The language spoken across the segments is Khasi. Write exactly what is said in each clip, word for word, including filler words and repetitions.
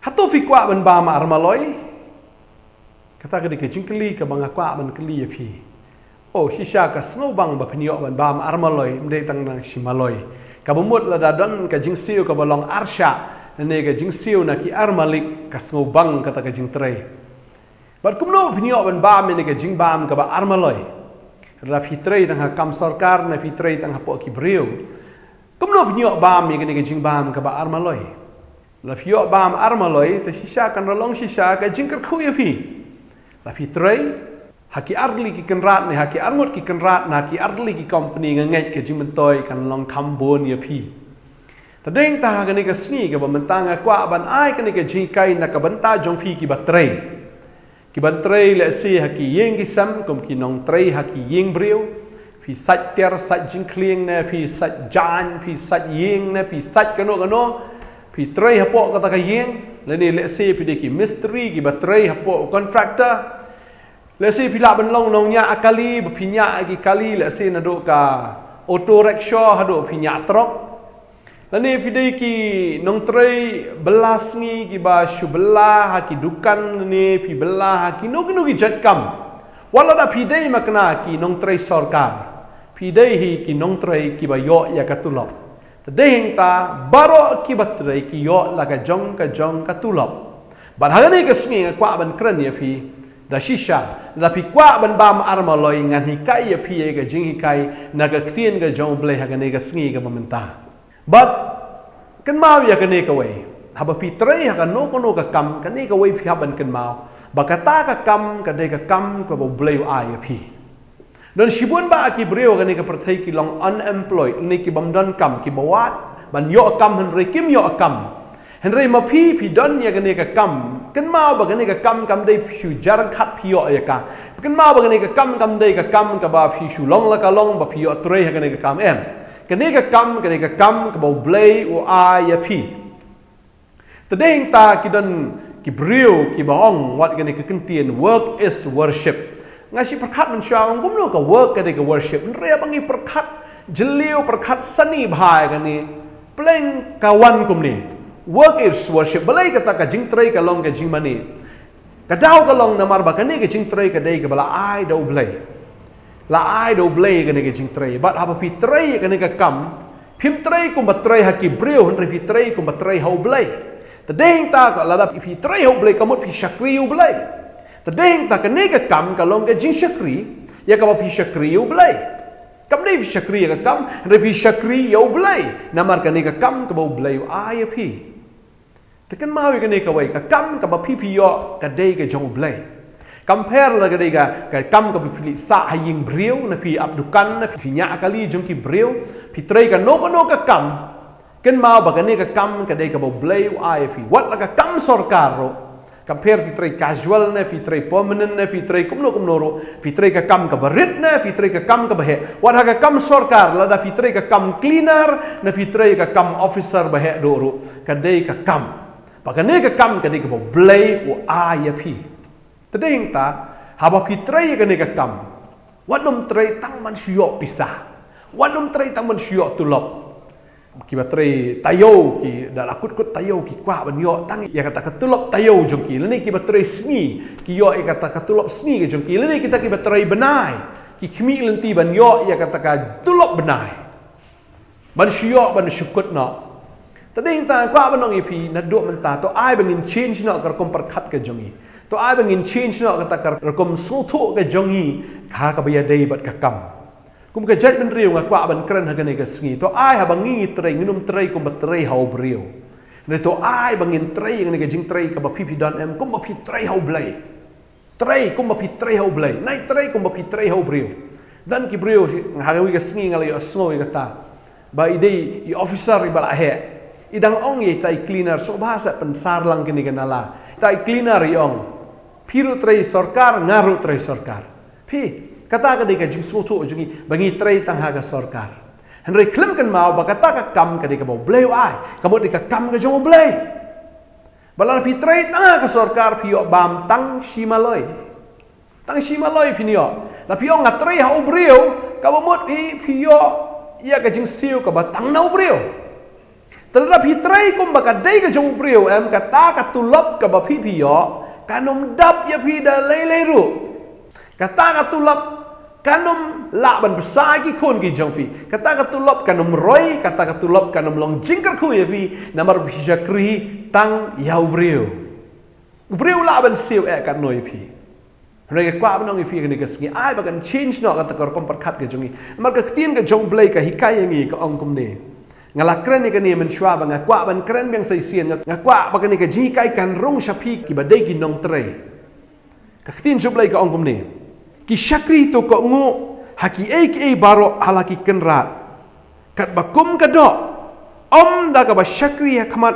Hato phi kwah ban bam ar maloi? Kata ka dei ka jingkylli kaba nga kwah ban kylli ïa phi. Oh, shisha ka sngewbang ba phin ïoh ban bam ar maloi, ym dei tang na shi maloi. Kaba mut lada don ka jingsiew kaba long ar shah, ne ka jingsiew na ki ar malik, ka sngewbang kata ka jingtrei. Bad kumno phin ïoh ban bam ïa kane ka jingbam kaba ar maloi? Lada phi trei tang ha kam sorkar, ne phi trei tang hapoh ki briew, kumno phin ïoh bam ïa kane ka jingbam kaba ar maloi? Lada phi ïoh bam ar maloi, te shisha kan long shisha ka jingkyrkhu ïa phi. Lada phi trei ha ki artylli ki kynrad, ne ha ki arngut ki kynrad, ne ha ki artylli ki company, nga ngeit ka jingmyntoi kan long kham bun ïa phi. Te dei tang ha kane ka sngi kaba mynta nga kwah ban ai kane ka jinghikai na ka bynta jong phi kiba trei. Kiban trei lehse ha ki ïing ki sem, kum ki nongtrei ha ki ïing briew. Phi sait tiar, sait jingkhlieng, ne phi sait jaiñ, phi sait ïing, ne phi sait kano kano. Phi trei hapoh kata ka ïing, lane lehse phi dei ki mistri kiba trei hapoh, contractor. Lehse phi lah ban long nongñiah kali, ba phi ñiah ki kali, lehse naduh ka auto rickshaw haduh phi ñiah trok. Lane phi dei ki nongtrei bylla sngi kiba shu bylla ha ki dukan, lane phi bylla ha kino kino ki jait kam. Wat lada phi dei ma kane ki nongtrei sorkar, phi dei hi ki nongtrei kiba ïoh ïa ka tulop. Te dei hangta baroh kiba trei ki ïoh la ka jong ka jong ka tulop. Bad ha kane ka sngi nga kwah ban kren ïa phi da shisha, lada phi kwah ban bam ar maloi, ngan hikai ïa phi ïa ka jinghikai na ka ktien ka jong U Blei ha kane ka sngi kaba mynta. Bad kynmaw ïa kane kawei, haba phi trei ha kano kano ka kam, kane kawei phi hap ban kynmaw ba kata ka kam ka dei ka kam kaba U Blei u ai ïa phi. Don shibun bah ki briew ha kane ka pyrthei ki long unemployed, ne ki bym don kam, kiba wad ban ïoh kam hynrei kim ïoh kam. Hynrei ma phi, phi don ïa kane ka kam, kynmaw ba kane ka kam kam dei phi shu jar khat phi ïoh ïa ka. Kynmaw ba kane ka kam kam dei ka kam kaba phi shu long la ka long ba phi ïoh trei ha kane ka kam, em. Kane ka kam, kane ka kam kaba U Blei u ai ïa phi. Te dei hangta ki don ki briew kiba ong, wat kane ka kyntien, work is worship. Nga shu pyrkhat mynshuwa, ong kumno ka work ka dei ka worship. Hynrei haba ngi pyrkhat jylliew, pyrkhat sani bha ïa kane, pleng ka wan kumne. Work is worship. Balei kata ka jingtrei ka long ka jingmane? Ka daw ka long namar ba kane ka jingtrei ka dei kaba la ai da U Blei. La ai da U Blei kane ka jingtrei. Bad haba phi trei kane ka kam, phim trei kumba trei ha ki briew, hynrei phi trei kumba trei ha U Blei. Te dei hangta ka, lada phi trei ha U Blei, ka mut phi shakri U Blei. Te dei hangta kane ka kam ka long ka jingshakri ïa kaba phi shakri ïa U Blei. Kam dei phi shakri ïa ka kam, hynrei phi shakri ïa U Blei. Namar kane ka kam kaba U Blei u ai ïa phi. Te kynmaw ïa kane kawei, ka kam kaba phi phi ïoh ka dei ka jong U Blei. Kam pher lada ka dei ka, ka kam kaba phi leit sah ha ïing briew, ne phi ap dukan, ne phi ñiah kali jong ki briew, phi trei kano kano ka kam. Kynmaw ba kane ka kam ka dei kaba U Blei u ai ïa phi. Wat la ka kam sorkar ruh, kam pher phi trei casual, ne phi trei permanent, ne phi trei kumno kumno ruh, phi trei ka kam kaba rit, ne phi trei ka kam kaba heh. Wat ha ka kam sorkar, lada phi trei ka kam cleaner, ne phi trei ka kam officer ba heh duh ruh, ka dei ka kam. Ba kane ka kam ka dei kaba U Blei u ai ïa phi. Te dei hangta, haba phi trei kane ka kam, wat nym trei tang ban shu ïoh pisa. Wat nym trei tang ban shu ïoh tulop. Kiba trei taïew ki, da la kut kut taïew ki kwah ban ïoh tang ïa kata ka tulop taïew jong ki. Lane kiba trei sngi, ki ïoh ïa kata ka tulop sngi ka jong ki. Lane kita kiba trei bnai, ki khmih lynti ban ïoh ïa kata ka tulop bnai. Ban shu ïoh, ban shu kut noh. Te dei hangta kwah ban ong ïa phi naduh mynta, to ai ba ngin change noh ka rukom pyrkhat ka jong ngi. To ai ba ngin change noh kata ka rukom sngewthuh ka jong ngi ha kaba ïadei bad ka kam. Kum ka jaitbynriew nga kwah ban kren ha kane ka sngi. To ai haba ngi trei, ngin ym trei kumba trei ha u briew. Hynrei to ai ba ngin trei, kane ka jingtrei kaba phi phi don, em, kumba phi trei ha U Blei. Trei kumba phi trei ha U Blei. Nai trei kumba phi trei ha u briew. Don ki briew, ha kawei ka sngi nga la ïohsngew ïa kata, ba i dei i officer iba la heh. I dang ong ïa ita i cleaner, sngewbha sa pynsar lang kane ka nala. Ita i cleaner i ong, phi ruh trei sorkar, nga ruh trei sorkar. Phi, kata ka dei ka jingsngewthuh jong ngi, ba ngi trei tang ha ka sorkar. Hynrei khlem kynmaw ba kata ka kam ka dei kaba U Blei u ai, ka mut dei ka kam ka jong U Blei. Ba lada phi trei tang ha ka sorkar, phi ïoh bam tang shi maloi. Tang shi maloi phin ïoh. Lada phi ong nga trei ha u briew, kaba mut phi, phi ïoh ïa ka jingsiew kaba tang na u briew. Te lada phi trei kumba ka dei ka jong u briew, em, kata ka tulop kaba phi phi ïoh kan ym dap ïa phi da lei lei ruh. Kata ka tulop kan ym lah ban bsa ki khun ki jong phi. Kata ka tulop kan ym roi, kata ka tulop kan ym long jingkyrkhu ïa phi, namar phi shakri tang ïa u briew. U briew lah ban siew eh katno ïa phi. Hynrei nga kwah ban ong ïa phi kane ka sngi, ai ba kan change noh kata ka rukom pyrkhat ka jong ngi. Namar ka ktien ka jong u Blei ka hikai ïa ngi, ka ong kumne. Nga la kren ïa kane mynshuwa ba nga kwah ban kren biang sa shisien, nga, nga kwah ba kane ka jinghikai kan rung sha phi kiba dei ki nongtrei. Ka ktien jong u Blei ka ong kumne. Ki shakri to kohnguh ha kiei kiei baroh ha la ki kynrad, katba kum ka doh, ym da kaba shakri ha khmat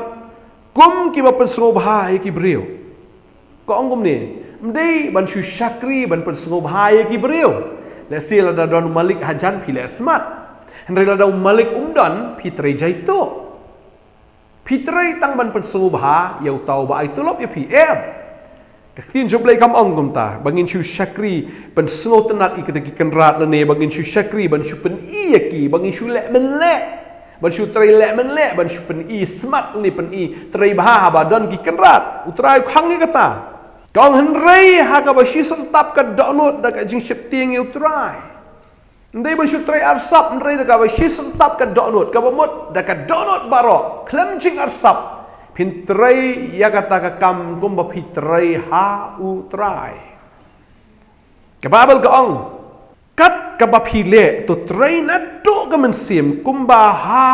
kum kiba pynsngewbha ïa ki briew. Ka ong kumne, ym dei ban shu shakri ban pynsngewbha ïa ki briew. Lehse lada don u malik hajan phi leh smat. Hynrei lada u malik um don, phi trei jaituh. Phi trei tang ban pynsngewbha ïa uta uba ai tulop ïa phi, em? Ka ktien jong u Blei kam ong kumta, ba ngin shu shakri pynsngewtynnad ïa kita ki kynrad lane ba ngin shu shakri ban shu pyni ïa ki, ba ngin shu leh mynleh, ban shu trei leh mynleh, ban shu pyni smat lane pyni trei bha haba don ki kynrad. U Trai u khang ïa kata. Ka ong hynrei ha kaba shi syrtap ka dohnud da ka jingsheptieng ïa u Trai. Ym dei ban shu trei arsap, hynrei da kaba shi syrtap ka dohnud, kaba mut da ka dohnud baroh khlem jingarsap, phin trei ïa kata ka kam kumba phi trei ha u Trai. Ka Baibl ka ong, kat kaba phi leh to trei naduh ka mynsiem kumba ha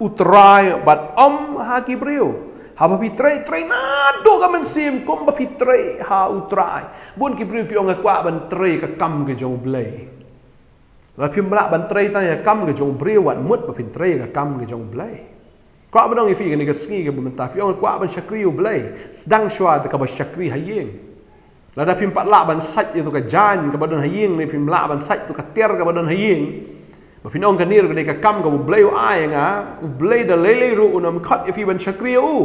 u Trai bad ym ha ki briew. Haba phi trei, trei naduh ka mynsiem kumba phi trei ha u Trai. Bun ki briew ki ong, nga kwah ban trei ka kam ka jong u Blei. Lada phim lah ban trei tang ïa ka kam ka jong u briew, wat mut ba phin trei ïa ka kam ka jong u Blei. Kwah ban ong ïa phi kane ka sngi kaba mynta, phi ong kwah ban shakri ïa u Blei, sdang shuwa da kaba shakri ha ïing. Lada phim pat lah ban sait ïa tu ka jaiñ kaba don ha ïing, ne phim lah ban sait tu ka tiar kaba don ha ïing, ba phin ong kane ruh ka dei ka kam kaba u Blei u ai ïa nga, u Blei da lei lei ruh un ym khot ïa phi ban shakri ïa u.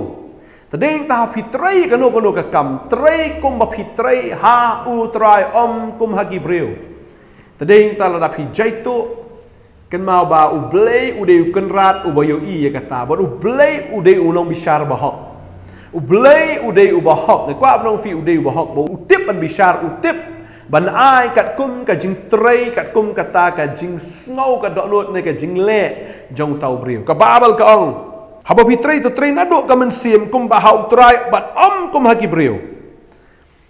Te dei nangta haba phi trei kano kano ka kam, trei kumba phi trei ha u Trai, ym kum ha ki briew. Te dei nangta lada phi jaituh, kynmaw ba u Blei u dei u kynrad uba ïohi ïa kata, bad u Blei u dei u nongbishar bahok. U Blei u dei uba hok, nga kwah ban ong ïa phi u dei uba hok, ba u tip ban bishar, u tip ban ai katkum ka jingtrei, katkum kata ka jingsngew ka dohnud ne ka jingleh jong uta u briew. Ka Baibl ka ong, haba phi trei to trei naduh ka mynsiem kumba ha u Trai bad ym kum ha ki briew.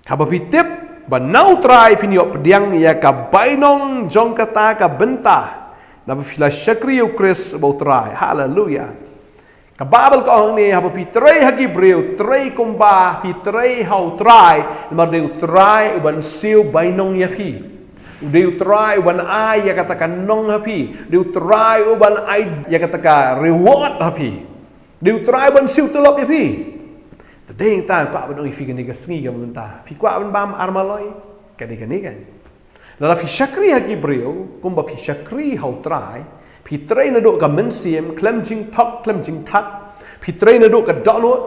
Haba phi tip ba na u Trai phin ïoh pdiang ïa ka bainong jong kata ka bynta, naba phi la shakri ïa u Khrist ba u Trai. Haleluia. Ka Baibl ka ong hangne, haba phi trei ha ki briew, trei kumba phi trei ha u Trai, namar dei u Trai uban siew bainong ïa phi. U dei u Trai uban ai ïa kata ka nong ha phi. Dei u Trai uban ai ïa kata ka reward ha phi. Dei u Trai uban siew tulop ïa phi. Te dei nangta kwah ban ong ïa phi kane ka sngi kaba mynta, phi kwah ban bam ar maloi? Ka dei kane kan. Lada phi shakri ha ki briew kumba phi shakri ha u Trai, phi trei naduh ka mynsiem, khlem jingthok khlem jingthak, phi trei naduh ka dohnud,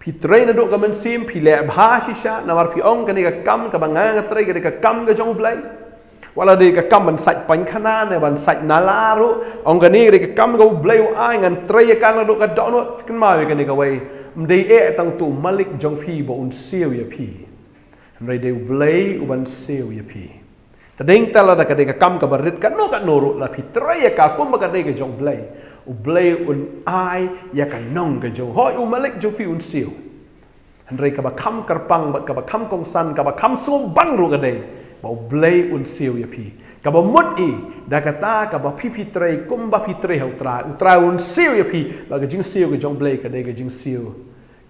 phi trei naduh ka mynsiem, phi leh bha shisha, namar phi ong kane ka kam kaba nga nga trei ka dei ka kam ka jong u Blei. Wat la dei ka kam ban sait painkhana ne ban sait nala ruh, ong kane ka dei ka kam kaba u Blei u ai, ngan trei ïa ka naduh ka dohnud. Phi kynmaw ïa kane kawei, ym dei eh tang utu u malik jong phi ba un siew ïa phi. Hynrei dei u Blei uban siew ïa phi. Te dei nangta lada ka dei ka kam kaba rit kano kano ruh, lada phi trei ïa ka kumba ka dei ka jong u Blei, u Blei un ai ïa ka nong ka jong u. Hooid, u malik jong phi un siew. Hynrei kaba kham kyrpang bad kaba kham kongsan, kaba kham sngewbang ruh ka dei ba u Blei un siew ïa phi. Kaba mut i, da kata kaba phi phi trei kumba phi trei ha u Trai, u Trai un siew ïa phi. Bad ka jingsiew ka jong u Blei ka dei ka jingsiew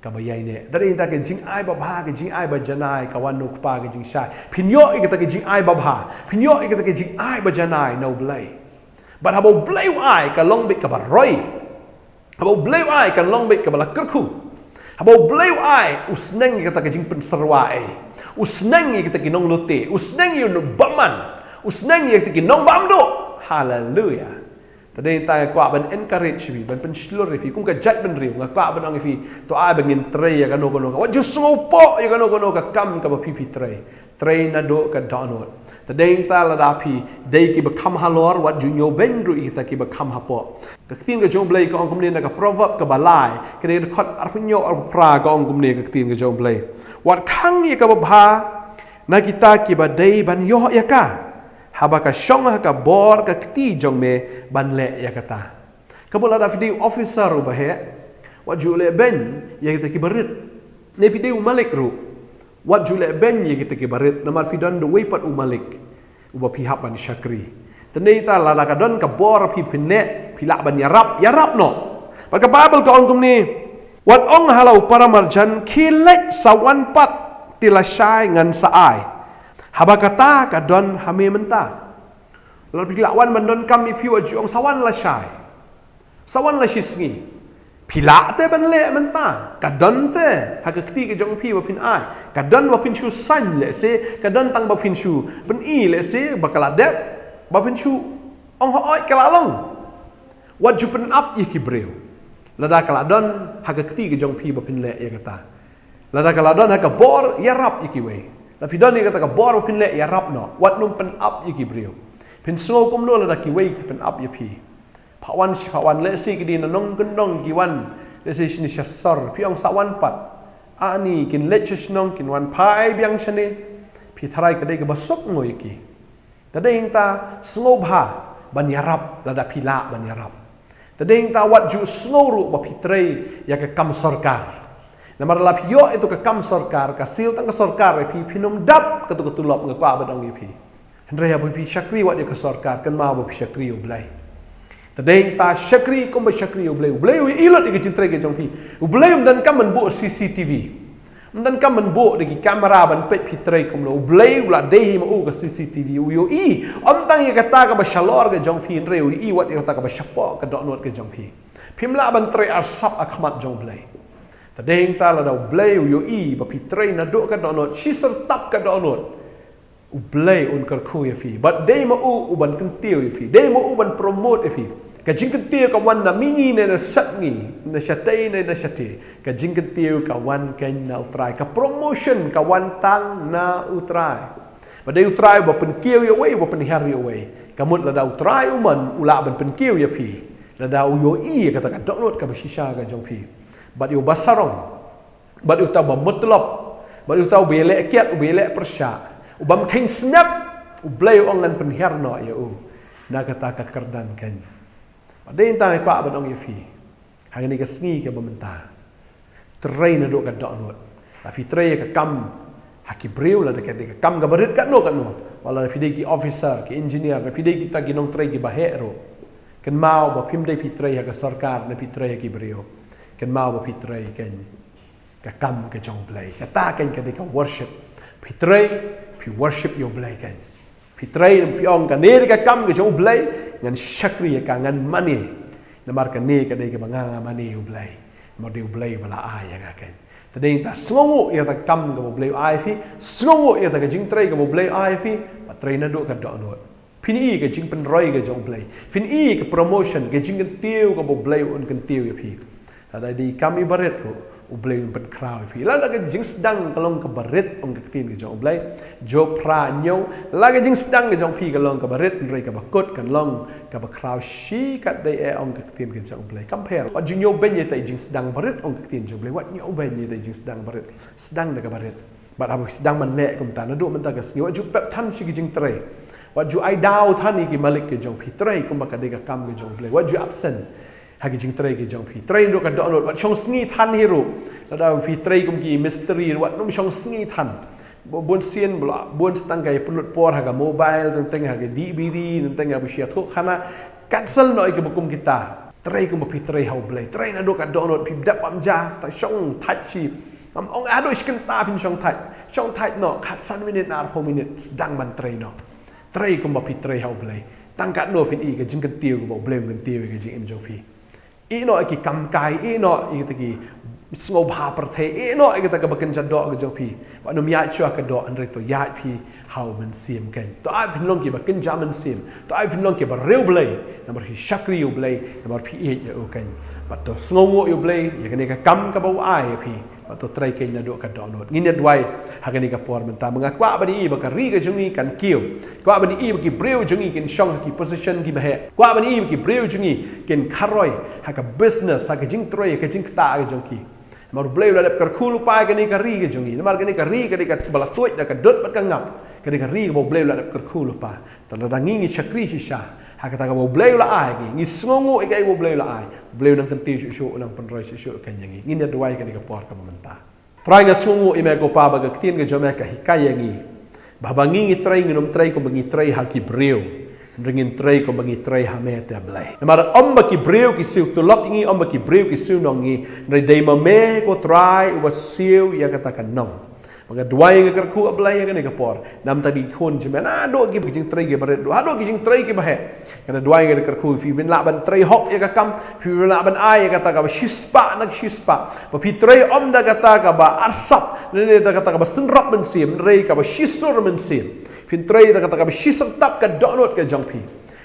kaba ïaineh. Te dei nangta ka jingai babha, ka jingai bajanai ka wan na u Kpa ka jingshai. Phin ïoh ïa kata ka jingai babha, phin ïoh ïa kata ka jingai bajanai na u Blei. Bad haba u Blei u ai, ka long beit kaba roi. Haba u Blei u ai, kan long beit kaba la kyrkhu. Haba u Blei u ai, u sneng ïa kata ka jingpynsyrwa ei, u sneng ïa kata ki nonglute, u sneng ïa u nongbymman, u sneng ïa kata ki nongbymduh. Haleluia. Te dei nangta nga kwah ban encourage ïa phi, ban pynshlur ïa phi kum ka jaitbynriew, nga kwah ban ong ïa phi, to ai ba ngin trei ïa kano kano ka, wat ju sngewpoh ïa kano kano ka kam kaba phi phi trei. Trei naduh ka dohnud. Te dei nangta lada phi dei kiba kham halor, wat ju ñiewbeiñ ruh ïa kita kiba kham hapoh. Ka ktien ka jong U Blei ka ong kumne na ka Proverb kaba lai, ka dei ka dkhot arphew hynñiew arphew phra, ka ong kumne ka ktien ka jong U Blei: Wat khang ïa ka babha na kita kiba dei ban ïoh ïa ka, haba ka shong ha ka bor ka kti jong me ban leh ïa kata. Ka mut lada phi dei u officer uba heh, wat ju leh beiñ ïa kita kiba rit. Ne phi dei u malik ruh, wat ju leh beiñ ïa kita kiba rit, namar phi don da uwei pat u malik uba phi hap ban shakri. Te dei nangta lada ka don ka bor phi phin leh, phi lah ban ïarap, ïarap noh. Bad ka Baibl ka ong kumne: Wat ong ha la u paramarjan, khie leit sa wan pat, te lashai ngan sa ai. Haba kata ka don ha me mynta. Lada phi lah wan ban donkam ïa phi, wat ju ong sa wan lashai, sa wan la shisngi. Phi lah te ban leh mynta, ka don te ha ka kti ka jong phi ba phin ai. Ka don ba phin shu sign lehse, ka don tang ba phin shu pyni lehse ba ka la dep, ba phin shu ong hooid ka la long. Wat ju pynap ïa ki briew lada ka la don ha ka kti ka jong phi ba phin leh ïa kata. Lada ka la don ha ka bor, ïarap ïa kiwei. Lada phi don ïa kata ka bor ba phin leh, ïarap noh. Wat nym pynap ïa ki briew. Phin sngew kumno lada kiwei ki pynap ïa phi? Phah wan shi phah wan, lehse ki dei na nongkyndong ki wan, lehse shane sha sor, phi ong sa wan pat. Ani kin leit sha shnong, kin wan phai biang shane. Phi tharai ka dei kaba suk ngoi ïa ki. Te dei nangta sngewbha ban ïarap lada phi lah ban ïarap. Te dei nangta wat ju sngew ruh ba phi trei ïa ka kam sorkar. Namar lada phi ïoh ïa tu ka kam sorkar, ka siew tang ka sorkar ïa phi, phin ym dap katu ka tulop, nga kwah ban ong ïa phi. Hynrei haba phi shakri wat ïa ka sorkar, kynmaw ba phi shakri ïa U Blei. Te dei nangta shakri kumba shakri ïa U Blei. U Blei u ïohi lut ïa ka jingtrei ka jong phi. U Blei um donkam ban buh C C T V. Um donkam ban buh da ki kamera ban peit phi trei kumno. U Blei u la dei hi ma u ka C C T V, u ïohi. Ym tang ïa kata kaba shalor ka jong phi, hynrei u ïohi wat ïa kata kaba shapoh ka dohnud ka jong phi. Phim lah ban trei arsap ha khmat jong U Blei. Te dei nangta lada U Blei u ïohi ba phi trei naduh ka dohnud, shi syrtap ka dohnud, U Blei un kyrkhu ïa phi. Bad dei ma u u ban kyntiew ïa phi, dei ma u ban promote ïa phi. Ka jingkyntiew kam wan na mihngi ne na sepngi, na shatei ne na shatei. Ka jingkyntiew ka wan keiñ na U Trai. Ka promotion ka wan tang na U Trai. Ba dei U Trai uba pynkiew ïa uwei, uba pynhiar ïa uwei. Ka mut lada U Trai u mon, u lah ban pynkiew ïa phi. Lada u ïohi ïa kata ka dohnud kaba shisha ka jong phi. Bad ïa uba sarong, bad uta uba mutlop, bad uta uba ïaleh kiad, uba ïaleh pyrshah, u bym kheiñ sngap, U Blei u ong ngan pynhiar noh ïa u na kata ka kyrdan keiñ. Bad dei nangta nga kwah ban ong ïa phi, hangne ka sngi kaba mynta, trei naduh ka dohnud. Lada phi trei ïa ka kam ha ki briew, lada ka dei ka kam kaba rit katno katno, wat lada phi dei ki officer, ki engineer, lada phi dei kita ki nongtrei kiba heh ruh, kynmaw ba phim dei phi trei ha ka sorkar ne phi trei ha ki briew. Kynmaw ba phi trei keiñ ka kam ka jong U Blei. Kata keiñ ka dei ka worship. Phi trei, phi worship ïa U Blei keiñ. Phi trei, phi ong kane dei ka kam ka jong U Blei, ngan shakri ïa ka, ngan mane. Namar kane ka dei kaba nga nga mane ïa U Blei. Namar dei U Blei ba la ai ïa nga keiñ. Te dei nangta sngewnguh ïa kata ka kam kaba U Blei u ai ïa phi, sngewnguh ïa kata ka jingtrei kaba U Blei u ai ïa phi, bad trei naduh ka dohnud. Phin ïohi ka jingpynroi ka jong U Blei. Phin ïohi ka promotion, ka jingkyntiew kaba U Blei un kyntiew ïa phi. Lada dei kam iba rit ruh, U Blei un pynkhraw ïa phi. Lada ka jingsdang ka long kaba rit, ong ka ktien ka jong U Blei, Job phra hynñiew, lada ka jingsdang ka jong phi ka long kaba rit, hynrei kaba kut kan long kaba khraw shi katdei, eh, ong ka ktien ka jong U Blei. Kam pher, wat ju ñiewbeiñ ïa kata ka jingsdang ba rit, ong ka ktien jong U Blei, wat ñiewbeiñ ïa kata ka jingsdang ba rit. Sdang da kaba rit. Bad haba phi sdang ban leh kumta naduh mynta ka sngi, wat ju pep than sha ki jingtrei. Wat ju ai daw than ïa ki malik ki jong phi, trei kumba ka dei ka kam ka jong U Blei. Wat ju absent ha ki jingtrei ki jong phi. Trei naduh ka dohnud, wat shong sngi than hi ruh. Lada phi trei kum ki mistri, wat nym shong sngi than. Bun sien, bun stang ka ïa pynlut por ha ka mobile, teng teng ha ka D V D, teng teng ha ba shu ïathuh khana. Cancel noh ïa kiba kum kita. Trei kumba phi trei ha U Blei. Trei naduh ka dohnud, phi dep bam ja, ta shong thait shi. Ngam ong haduh shi kynta phin shong thait. Shong thait noh, khatsan minit ne arphew minit, sdang ban trei noh. Trei kumba phi trei ha U Blei. Tang katno phin ïohi ka jingkyntiew kaba U Blei un kyntiew ïa ka jingim jong phi. Ïeh noh ïa ki kam kai, ïeh noh ïa kita ki sngewbha pyrthei, ïeh noh ïa kita kaba kynja doh ka jong phi. Wat nym ïaid shuwa ka doh, hynrei to ïaid phi ha U Mynsiem keiñ. To ai phin long kiba kynja mynsiem. To ai phin long kiba riewblei. Namar phi shakri ïa U Blei, namar phi ïeit ïa U keiñ. Bad to sngewnguh ïa U Blei ïa kane ka kam kaba u ai ïa phi. Ba to trei kein naduh ka dohnud. Ngin ïa duwai ha kane ka por mynta. Ba nga kwah ban ïohi ba ka ri ka jong ngi kan kiew. Kwah ban ïohi ba ki briew jong ngi kin shong ha ki position kiba heh. Kwah ban ïohi ba ki briew jong ngi kin kharoi ha ka business, ha ka jingtrei, ha ka jingktah ka jong ki. Namar U Blei u la dep kyrkhu lypa ïa kane ka ri ka jong ngi. Namar kane ka ri ka dei kaba la tuid da ka dud bad ka ngap. Ka dei ka ri kaba U Blei u la dep kyrkhu lypa. Te lada ngi ngi shakri shisha ha kata kaba U Blei u la ai ïa ngi, ngi sngewnguh ïa kaei kaba U Blei u la ai, U Blei u nang kyntiew shuh shuh, u nang pynroi shuh shuh kein ïa ngi. Ngin ïa duwai ha kane ka por kaba mynta. Trai, nga sngewnguh ïa me ko Pa ba ka ktien ka jong me ka hikai ïa ngi ba haba ngi ngi trei, ngin ym trei kumba ngi trei ha ki briew, hynrei ngin trei kumba ngi trei ha me te Blei. Namar ym ba ki briew ki siew tulop ïa ngi, ym ba ki briew ki siew nong ïa ngi, hynrei dei ma me ko Trai uba siew ïa kata ka nong. Ba nga duwai, nga kyrkhu A Blei ha kane ka por namar ki khun jong me, naduh ki jingtrei kiba rit haduh ki jingtrei kiba heh. Nga duwai, nga kyrkhu, phi phin lah ban trei hok ïa ka kam, phi phin lah ban ai ïa kata kaba shispah na ka shispah. Ba phi trei ym da kata kaba arsap ne da kata kaba synrop mynsiem, hynrei kaba shisur mynsiem. Phin trei da kata kaba shisyrtap ka dohnud ka jong phi,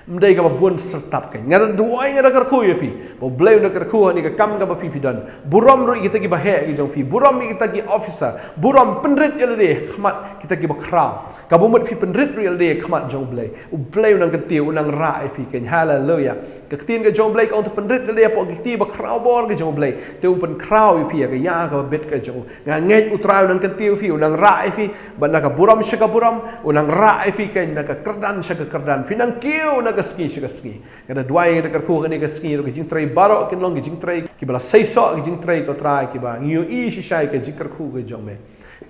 ym dei kaba bun syrtap kein. Nga duwai, nga kyrkhu ïa phi ba U Blei un kyrkhu ha kane ka kam kaba phi phi don. Burom ruh ïa kita kiba heh ki jong phi, burom ïa kita ki officer, burom, pynrit ïa lade ha khmat kita kiba khraw. Kaba mut phi pynrit ruh ïa lade ha khmat jong U Blei, U Blei u nang kyntiew, u nang rah ïa phi kein. Haleluya. Ka ktien ka jong U Blei ka ong, to pynrit ïa lade hapoh ki kti ba khraw bor ka jong U Blei, te un pynkhraw ïa phi ïa ka ïa kaba bit ka jong u. Nga ngeit U Trai u nang kyntiew ïa phi, u nang rah ïa phi, bad na ka burom sha ka burom, u nang rah ïa phi kein, na ka kyrdan sha ka kyrdan, phi nang kiew na ka sngi sha ka sngi. Nga duwai, nga kyrkhu ha kane ka sngi ruh ki jingtrei baroh kin long ki jingtrei kiba la seisoh, ki jingtrei ko Trai kiba ngi ïohi shisha ïa ka jingkyrkhu ka jong me.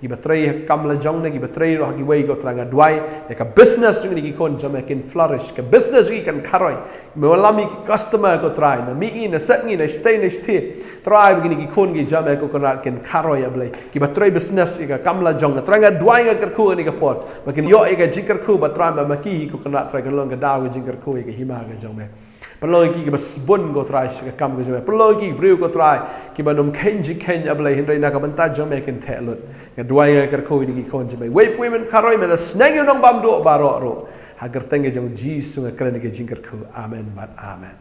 Kiba trei ha ka kam la jong ne kiba trei ruh ha kiwei ko Trai, nga duwai ïa ka business jong kine ki khun jong me kin flourish, ka business jong ki kan kharoi. Me wallam ïa ki customer ko Trai, na mih ngi, na set ngi, na shatei na shathie. Trai, ba kine ki khun ki jong me ko Konrad kin kharoi A Blei. Kiba trei business ïa ka kam la jong, Trai, nga duwai, nga kyrkhu ha kane ka por ba kin ïoh ïa ka jingkyrkhu, ba Trai, ba ma ki ko Konrad Trai kan long ka daw ka jingkyrkhu ïa ka hima ka jong me. Pynlong ïa ki kiba sbun ko Trai sha ka kam ka jong me. Pynlong ïa ki briew ko Trai kiba nym kheiñ jingkheiñ A Blei, hynrei na ka bynta jong me kin theh lut. Nga duwai, nga kyrkhu ïa kine ki khun jong me. Wei pa wei men kharoi, men da sneng ïa u nongbam duh baroh ruh. Ha ka kyrteng ka jong U Jisu nga kren ïa ka jingkyrkhu. Amen bad amen.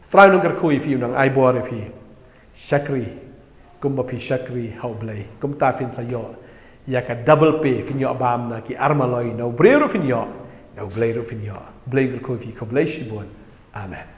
Trai u nang kyrkhu ïa phi, u nang ai bor ïa phi. Shakri kumba phi shakri ha U Blei. Kumta phin sa ïoh ïa ka double pay, phin ïoh bam na ki armaloi, na u briew ruh phin ïoh, na U Blei ruh phin ïoh. Blei kyrkhu ïa phi, khublei shibun. Amen.